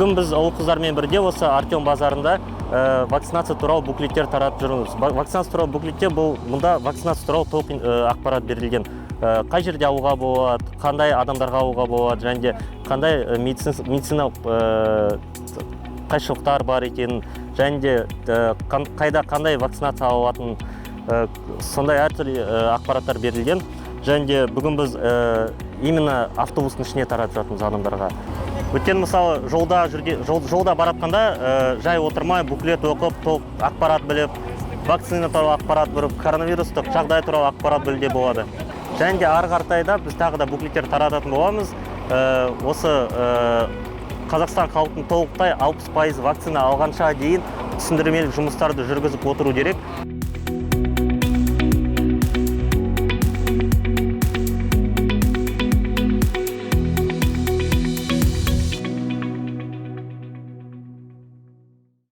Бүгін біз ұл қыздармен бірге осы Артем базарында вакцинация туралы буклеттер таратып жүрміз. Вакцинация туралы буклетте, бұл мұнда вакцинация туралы толық ақпарат берілген. Қай жерде алуға болады, қандай адамдарға алуға болады және де қандай медициналық қайшылықтар бар екенін және де қайда қандай вакцинация ала алатынын, сондай әртүрлі ақпараттар берілген. Және де бүгін біз именно автобустың ішіне таратып жатырмыз адамдарға. Өйткені, мысалы, жолда жүрге, жолда баратқанда жай отырмай, буклет оқып, толық ақпарат біліп, вакцина туралы ақпарат біліп, коронавирустық жағдай туралы ақпарат білуге болады. Және де ары қаратай да біз тағы да буклеттер тарататын боламыз. Осы Қазақстан халқының толықтай 60% вакцина алғанша дейін түсіндірмелік жұмыстарды жүргізіп отыру керек.